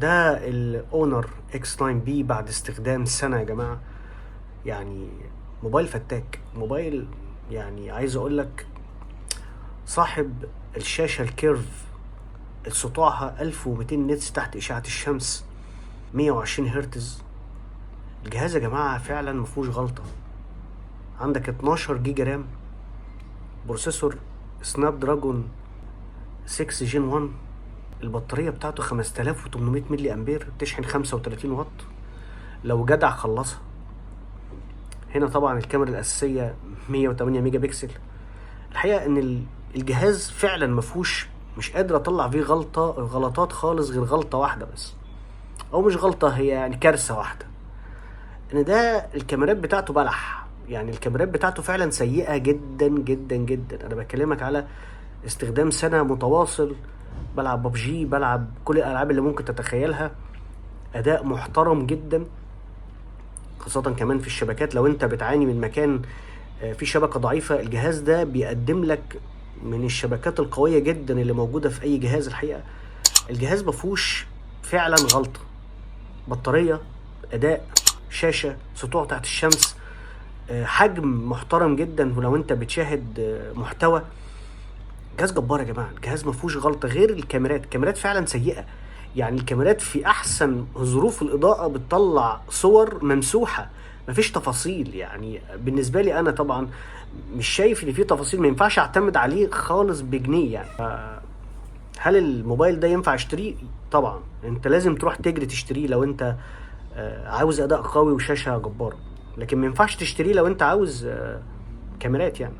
ده ال Honor X9 B بعد استخدام سنة يا جماعة. يعني موبايل فتاك، موبايل يعني عايز اقول لك صاحب الشاشة ال curve سطوعها 1200 nits تحت اشعة الشمس، 120 هرتز. الجهاز يا جماعة فعلا مفهوش غلطة. عندك 12 جيجا RAM، processor Snapdragon 6 Gen 1، البطارية بتاعته 5800 ملي امبير، بتشحن 35 واط لو جدع خلصها. هنا طبعا الكاميرا الأساسية 108 ميجا بكسل. الحقيقة ان الجهاز فعلا مفهوش، مش قادر اطلع فيه غلطة، غلطات خالص غير غلطة واحدة بس، او مش غلطة، هي يعني كارثة واحدة، ان ده الكاميرات بتاعته بلح. يعني الكاميرات بتاعته فعلا سيئة جدا جدا جدا. انا بكلمك على استخدام سنة متواصل، بلعب ببجي، بلعب كل الالعاب اللي ممكن تتخيلها، اداء محترم جدا، خاصة كمان في الشبكات. لو انت بتعاني من مكان فيه شبكة ضعيفة، الجهاز ده بيقدم لك من الشبكات القوية جدا اللي موجودة في اي جهاز. الحقيقة الجهاز مفهوش فعلا غلطة، بطارية، اداء، شاشة، سطوع تحت الشمس، حجم محترم جدا، ولو انت بتشاهد محتوى. جهاز جبار يا جماعة، الجهاز ما فيهوش غلطه غير الكاميرات. الكاميرات فعلا سيئه، يعني الكاميرات في احسن ظروف الاضاءة بتطلع صور ممسوحة، مفيش تفاصيل. يعني بالنسبة لي انا طبعا مش شايف ان في تفاصيل، ما ينفعش اعتمد عليه خالص بجنيه. يعني هل الموبايل ده ينفع اشتريه؟ طبعا انت لازم تروح تجري تشتريه لو انت عاوز اداء قوي وشاشه جبارة، لكن ما ينفعش تشتريه لو انت عاوز كاميرات يعني.